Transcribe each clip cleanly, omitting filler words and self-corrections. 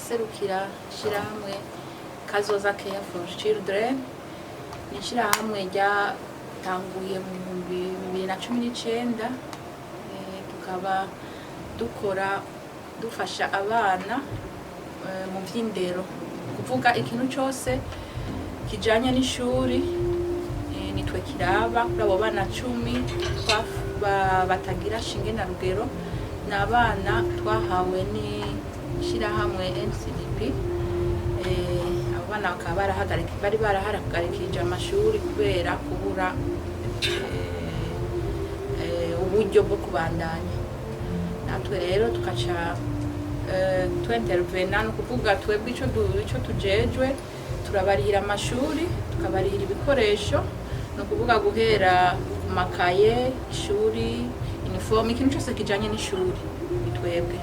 Nserukira ishyirahamwe Kazoza Care for Children. Ni ishyirahamwe ryatanguye mu 2019, tukaba dukora dufasha abana mu by'indero, kuvuga ikintu cyose kijanye n'ishuri, nitwe kiraba kuri abo bana 10 batagira shinge na rugero. Ni abana twahawe n'ishyirahamwe NCDP. Abo bana bakaba bari barahagarikije amashuri kubera kubura uburyo bwo kubandanya. Natwe rero tukaca twintervena. Ni ukuvuga twebwe ico tujejwe, turabarihira amashuri, tukabarihira ibikoresho, ni ukuvuga guhera ku makaye, ishuri, uniforme, ikintu cyose kijanye n'ishuri ni twebwe.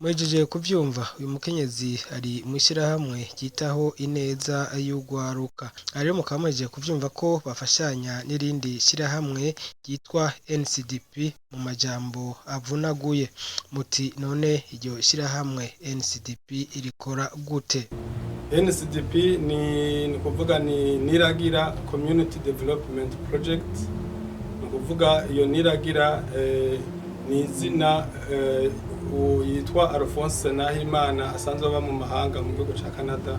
Muhejeje kuvyumva, uyu mukenyezi ari mw'ishyirahamwe ryitaho ineza y'urwaruka. Aha rero mukaba muhejeje kuvyumva ko bafashanya n'irindi shyirahamwe ryitwa NCDP mu majambo avunaguye. Muti none iryo shyirahamwe NCDP rikora gute? NCDP ni kuvuga ni Niragira Community Development Project. Ni ukuvuga iyo Niragira ni izina yitwa Alphonse Nahimana, asanzwe aba mu mahanga mu gihugu ca Canada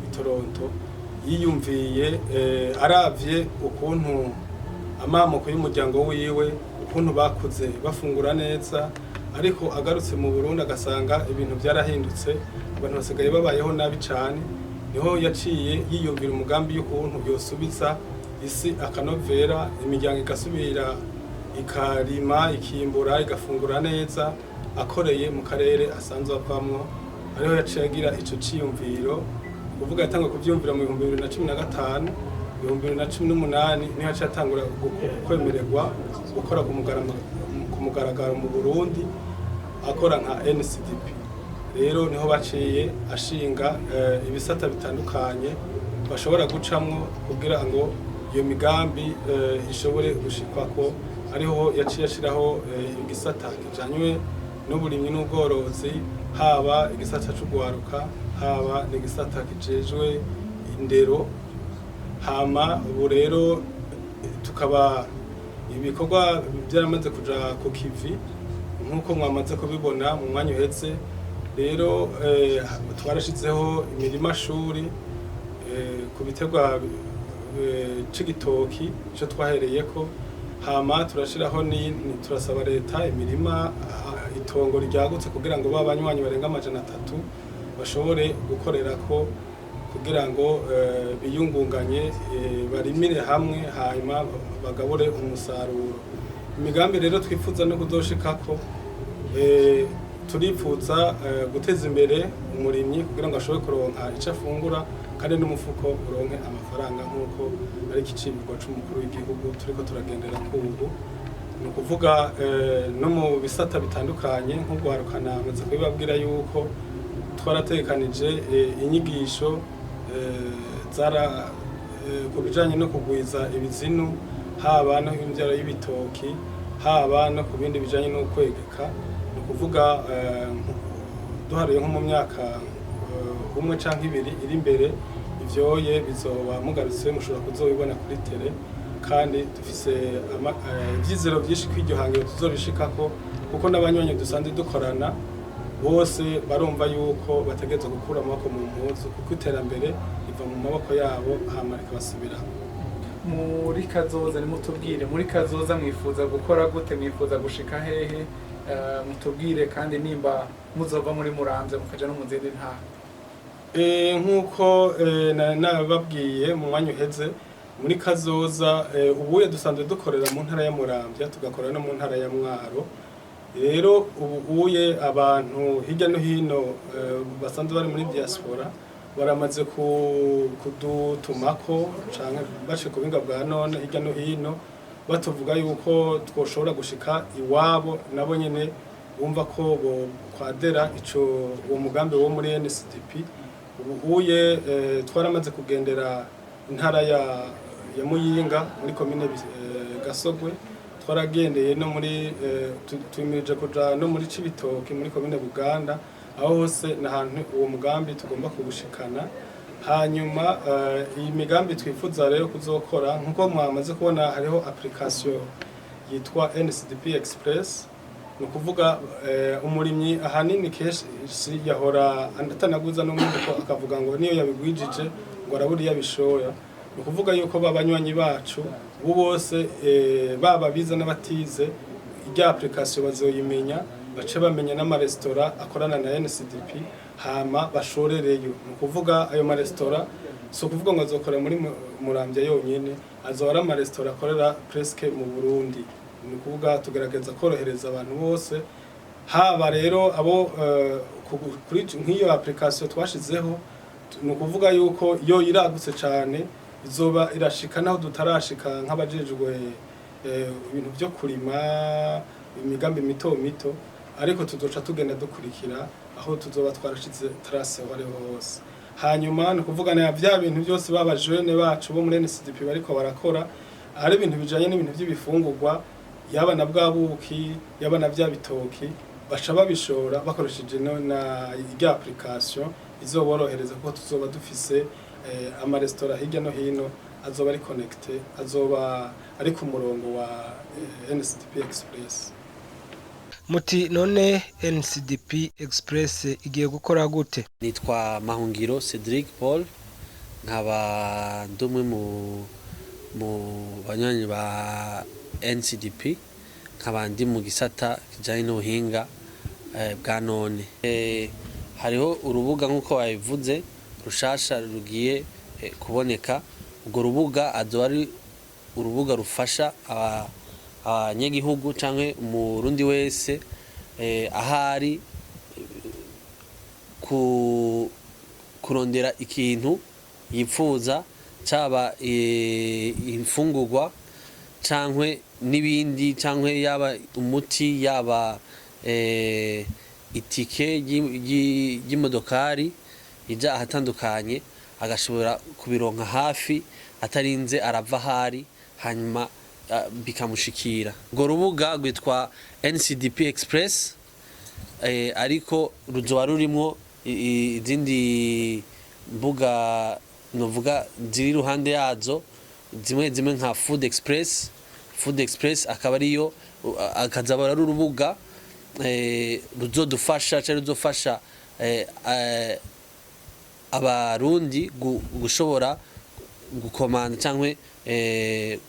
i Toronto, yiyumviye aravye ukuntu amamoko y'umuryango wiwe, ukuntu bakuze bafungura neza, ariko agarutse mu Burundi agasanga ibintu byarahindutse, abantu basigaye babayeho nabi cane. Niho yaciye yiyumvira umugambi y'ukuntu yosubiza isi akanovera, imiryango igasubira ikarima, ikimbura, igafungura neza, akoreye mu karere asanzwe avamwo. Ariho yaciye agira ico ciyumviro. Kuvuga yatanguye kuvyumvira mu 2015, 2018 niho yaciye atangura kwemererwa gukora ku mugaragaro mu Burundi, akora nka NCDP. Rero niho baciye ashinga ibisata bitandukanye bashobora gucamwo kugira ngo iyo migambi ishobore gushikwako. Ariho yaciye ashiraho igisata kijanywe n'uburimyi n'ubworozi, haba igisata c'ugwaruka, haba n'igisata kijejwe indero. Hama ubu rero tukaba ibikorwa byaramaze kuja ku kivi nk'uko mwamaze kubibona mu mwanya uhetse. Rero twarashizeho imirima shuri ku biterwa c'igitoki, ico twahereyeko. Hama turashiraho turasaba leta imirima, itongo ryagutse, kugira ngo ba banywanyi barenga 300 bashobore gukorerako, kugira ngo biyungunganye, barimire hamwe, hanyuma bagabure umusaruro. Imigambi rero twifuza no kuzoshikako, turifuza guteza imbere umurimyi kugira ngo ashobore kuronka ico afungura, kandi n'umufuko uronke amafaranga, nk'uko ari ikicibirwa c'umukuru w'igihugu turiko turagendera kubu. Ni ukuvuga no mu bisata bitandukanye nk'urwarukana, amaze kubibabwira yuko twaratekanije inyigisho zara ku bijanye no kugwiza ibizinu, haba no imvyaro y'ibitoki, haba no ku bindi bijanye no kwegeka. Ni ukuvuga duharuye nko mu myaka 1 canke 2 iri imbere, ivyoye bizoba mugarutse mushobora kuzobibona kuri télé. Kandi dufise ivyizero vyinshi ko iryo hangiro tuzorishikako, kuko n'abanywanyi dusanzwe dukorana bose barumva yuko bategerezwa gukura amaboko mu mpuzu, kuko iterambere riva mu maboko yabo hama rikabasubiramo. Muri kazoza, nimutubwire, muri kazoza mwifuza gukora gute? Mwifuza gushika hehe? Mutubwire kandi nimba muzova muri Muramvya mukaja no mu zindi ntara. Nk'uko nababwiye mu mwanya uheze, muri kazoza ubuye dusanzwe dukorera mu ntara ya Muramvya, tugakorera no mu ntara ya Mwaro. Rero ubu uye abantu hirya no hino basanzwe bari muri diaspora baramaze kudutumako canke bace ku buhinga bwa none hirya no hino, batuvuga yuko twoshobora gushika iwabo, nabo nyene bumva ko bo kwadera ico uwo mugambi wo muri NCDP. Ubu uye twaramaze kugendera intara ya Muyinga muri komine Gasogwe, twaragendeye no muri twimirije kuja no muri Cibitoke muri komine Buganda. Aho hose ni ahantu uwo mugambi tugomba kuwushikana. Hanyuma iyi migambi twifuza rero kuzokora, nkuko mwamaze kubona, hariho application yitwa NCDP Express. Ni ukuvuga umurimyi ahanini kenshi yahora atanaguza n'umwimbuko, akavuga ngo niyo yabigwijije ngo arabura iyo abishora. Ni ukuvuga yuko babanywanyi bacu ubu bose, baba bize n'abatize, irya application bazoyimenya, bace bamenya n'amaresitora akorana na NCDP, hama bashorereyo. Ni ukuvuga ayo maresitora si ukuvuga ngo azokora muri Muramvya yonyene, azoba ari amaresitora akorera presque mu Burundi. Ni ukuvuga tugerageza korohereza abantu bose, haba rero abo kuri nk'iyo application twashizeho. Ni ukuvuga yuko yo iragutse cyane, izoba irashika naho tutarashika, nk'abajejwe ibintu byo kurima, imigambi mito mito, ariko tuzoca tugenda dukurikira aho tuzoba twarashize trace aho ariho hose. Hanyuma ni ukuvuga na bya bintu byose baba jeunes bacu bo muri NCDP bariko barakora, ari ibintu bijanye n'ibintu by'ibifungurwa, yaba na bwa buki, yaba na bya bitoki, baca babishora bakoresheje no na irya application izoborohereza, kuko tuzoba dufise amaresitora hirya no hino azoba ari connecté, azoba ari ku murongo wa NCDP Express. Muti none NCDP Express igiye gukora gute? Nitwa Mahungiro Cedric Paul, nkaba ndi umwe mu banywanyi ba NCDP, nkaba ndi mu gisata kijanye n'ubuhinga bwa none. Hariho urubuga, nk'uko babivuze, rushasha rugiye kuboneka. Urwo rubuga azoba ari urubuga rufasha abanyagihugu canke umurundi wese ahari kurondera ikintu yipfuza, caba imfungurwa cankwe n'ibindi, cankwe yaba umuti, yaba itike ry'imodokari ija ahatandukanye, agashobora kubironka hafi atarinze arava ahari, hanyuma bikamushikira. Urwo rubuga rwitwa NCDP Express, ariko ruzoba rurimwo izindi mbuga novuga ziri iruhande yazo, zimwe zimwe nka Food Express. Food Express akaba ariyo akazaba ari urubuga ruzodufasha cyangwa ruzofasha abarundi gushobora gukomanda cyangwa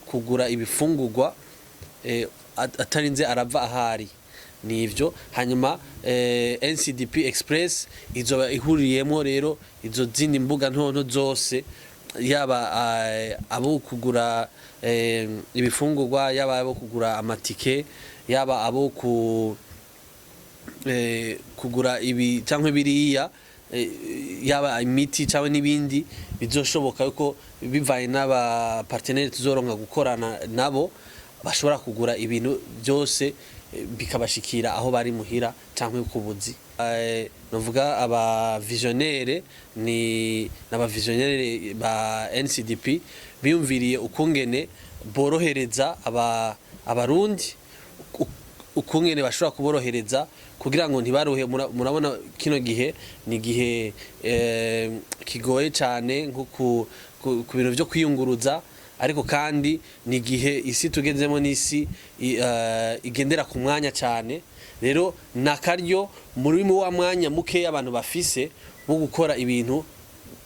kugura ibifungurwa atarinze arava ahari. Nivyo. Hanyuma NCDP Express izoba ihuriyemo rero izo zindi mbuga ntonto zose, yaba abo kugura ibifungurwa, yaba abo kugura amatike, yaba abo kugura ibi cyangwa biriya, yaba imiti cyangwa n'ibindi bizoshoboka yuko bivanye n'aba partenaires tuzoronka gukorana nabo, bashobora kugura ibintu byose bikabashikira aho bari muhira cyangwa ku buzi. Novuga aba visionnaires ni n'aba visionnaires ba NCDP biyumviriye ukungene borohereza aba abarundi, ukungene bashobora kuborohereza kugira ngo ntibaruhe. Murabona kino gihe ni igihe kigoye cyane nko ku bintu byo kwiyunguruza, ariko kandi ni igihe isi tugezemo n'isi igendera ku mwanya cyane. Rero ni akaryo muri wa mwanya mukeya abantu bafise wo gukora ibintu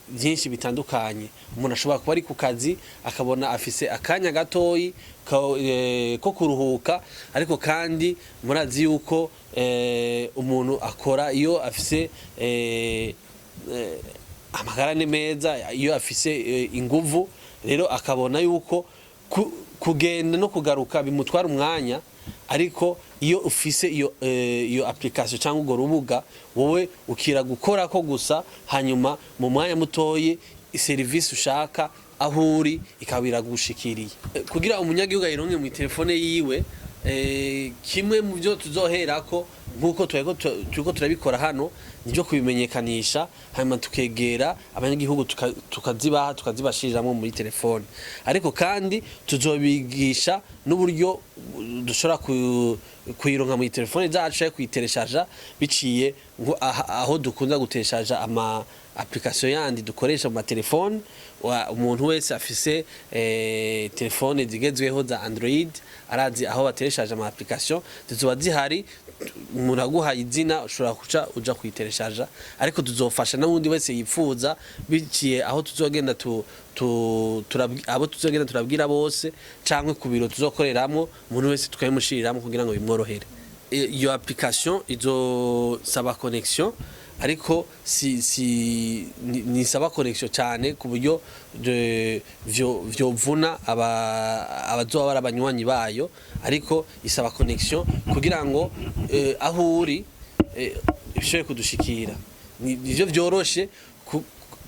byinshi bitandukanye. Umuntu ashobora kuba ari ku kazi, akabona afise akanya gatoyi ko kuruhuka, ariko kandi murazi yuko umuntu akora iyo afise amagara ni meza, iyo afise inguvu. Rero akabona yuko kugenda no kugaruka bimutwara umwanya, ariko iyo ufise iyo application cyangwa urwo rubuga, wowe ukira gukora ko gusa, hanyuma mu mwanya mutoyi serivisi ushaka aho uri ikaba iragushikiriye. Kugira umunyagihugu ayironke mu telefone yiwe, kimwe mu byo tuzoherako Nk'uko turiko turabikora hano, nibyo kubimenyekanisha, hanyuma tukegera abanyagihugu, tukazibaha, tukazibashiriramwo muri telefone. Ariko kandi tuzobigisha n'uburyo dushobora kuyironka muri telefone zacu canke kuyitereshaja biciye aho dukunda guteshaja ama application yandi dukoresha mu matelefone. Umuntu wese afise telefone zigezweho za Android arazi aho batereshaje ama application, zizoba zihari. Umuntu aguhaye izina, ushobora kuca uja kuyitereshaja. Ariko tuzofasha n'uwundi wese yifuza biciye aho tuzogenda abo tuzogenda turabwira bose, canke ku biro tuzokoreramwo, umuntu wese tukabimushiriramwo kugira ngo bimworohere. Iyo application izosaba connexion, ariko si nisaba connexion cyane ku buryo vyovuna abazoba bari abanywanyi bayo, ariko isaba connexion kugira ngo aho uri ishobore kudushikira. Nivyo vyoroshe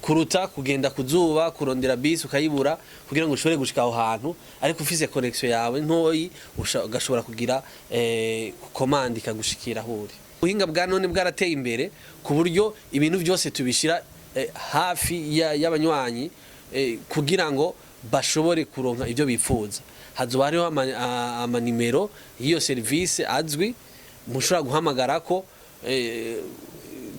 kuruta kugenda kuzuba kurondera bisi ukayibura kugira ngo ushobore gushika aho hantu. Ariko ufise connexion yawe ntoyi, ugashobora kugira commande ikagushikira aho uri. Ubuhinga bwa none bwarateye imbere ku buryo ibintu byose tubishira hafi y'abanywanyi kugira ngo bashobore kuronka ibyo bifuza. Hazoba hariho amanimero y'iyo serivisi azwi mushobora guhamagarako.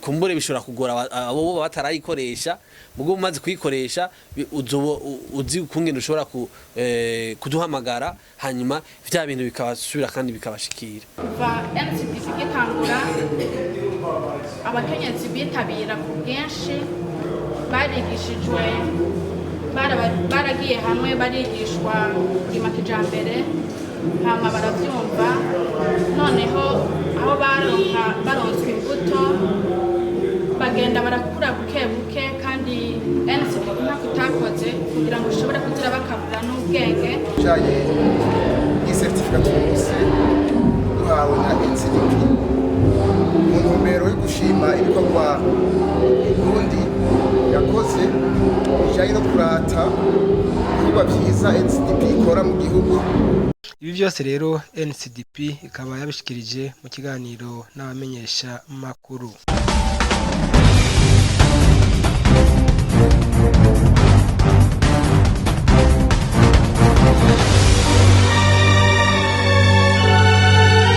Kumbure bishobora kugora abo bo batarayikoresha, mugo umaze kuyikoresha uzoba uzi ukungene ushobora kuduhamagara, hanyuma vya bintu bikabasubira kandi bikabashikira. Kuva NCDP igitangura, abakenyezi bitabira ku bwinshi. Barigishijwe, baragiye hamwe, barigishwa kurima kijambere, hama baravyumva. Noneho aho baronka, baronswa imbuto, bagenda barakura buke buke. Kandi NCDP ntako itakoze kugira ngo ishobore kugira bakabura n'ubwenge. Bijanye n'icertificat turonse duhawe na NCDP mu ntumbero yo gushima ibikorwa Burundi yakoze bijanye no kurata ibikorwa vyiza NCDP ikora mu gihugu. Ibi byose rero NCDP ikaba yabishikirije mu kiganiro n'abamenyesha makuru.